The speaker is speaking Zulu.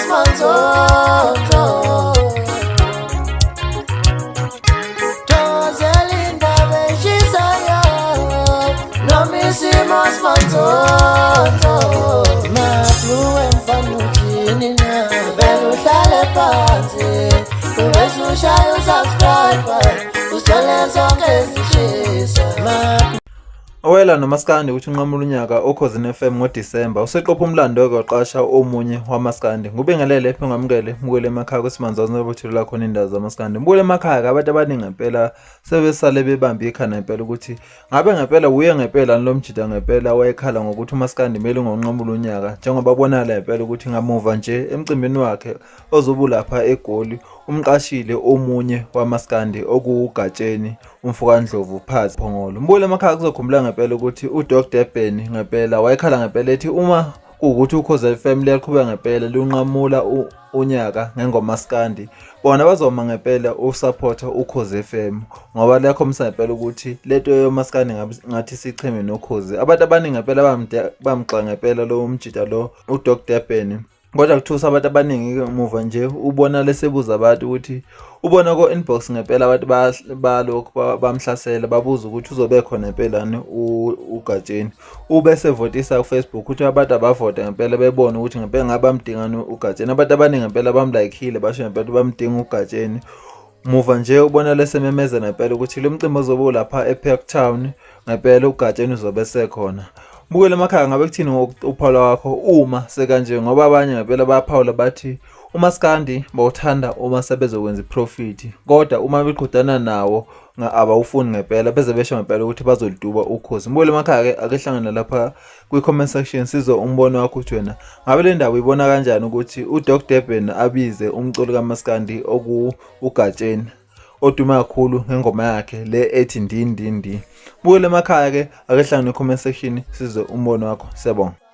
Manzonzo. Thokozela indaba eshisayo noma isimo simanzonzo. Mabluwe mfana uthini na? Vele uhlale phansi ubese ushaya usubscribe usithole zonke ezishisa. Owela nomaskandi ukuthi unqamula unyaka oKhozini FM ngoDisemba useqopha umlando wokuqasha omunye wamaskandi. Ngubingelele phingamukele mbukele emakhaya kwesimanzi nobuthulela khona indaba zamaskandi. Mbukele emakhaya abantu abaningi ngempela sebesale bebambe ikhanda ngempela ukuthi ngabe ngempela wuye ngempela lo mjida ngempela wayekhala ngokuthi umaskandi kumele ungonqamula unyaka njengoba bonala ngempela ukuthi ngamuva nje emcimbini wakhe ozobulapha eGoli umqashile omunye wamaskandi okuwuGatsheni umfokaNdlovu phansi Phongolo. Mbukele emakhaya kuzokhumbula ngempela ukuthi uDoc Durban ngempela wayekhala ngempela ethi uma kuwukuthi ukhozi FM liyaqhubeka ngempela lunqamula unyaka ngengoma skandi bona bazoma ngempela usupport ukhozi FM ngoba liyakhombisa ngempela ukuthi lento yomaskandi ngathi sicheme nokhozi abantu abaningi ngempela bamgxa ngempela lo mjida lo uDoc Durban. Kodwa kuthusa abantu abaningi-ke muva nje ubona lesebuza abantu ukuthi ubona ko-inbox ngempela abantu balokhu bamhlasela babuza ukuthi uzobe khona empelani uGatsheni. Ube sevotisa kuFacebook ukuthi abantu abavote ngempela bebone ukuthi ngempela ngabe bamdingani uGatsheni. Abantu abaningi ngempela bamlayikhile basho ngempela bamdinga uGatsheni. Muva nje ubona lesememeza ngempela ukuthi lo mcimbi ozobe ulapha eParktown ngempela uGatsheni uzobe esekhona. Bukela emakhaya ngabe kuthini ngokuphawula kwakho uma sekanje ngoba abanye ngempela bayaphawula bathi umaskandi bawuthanda uma sebezokwenza iprofit kodwa uma beqhudana nawo abawufuni ngempela beze besho ngempela ukuthi bazoliduba ukhozi. Mbukele emakhaya ke ake hlangane lapha kwi-comment section sizwe umbono wakho ukuthi wena ngabe le ndaba uyibona kanjani ukuthi uDoc Durban abize umculi kaMaskandi okuwuGatsheni odume kakhulu ngengoma yakhe le ethi ndi ndi ndi. Bukele emakhaya ke ake hlangane comment section sizwe umbono wakho. Siyabonga.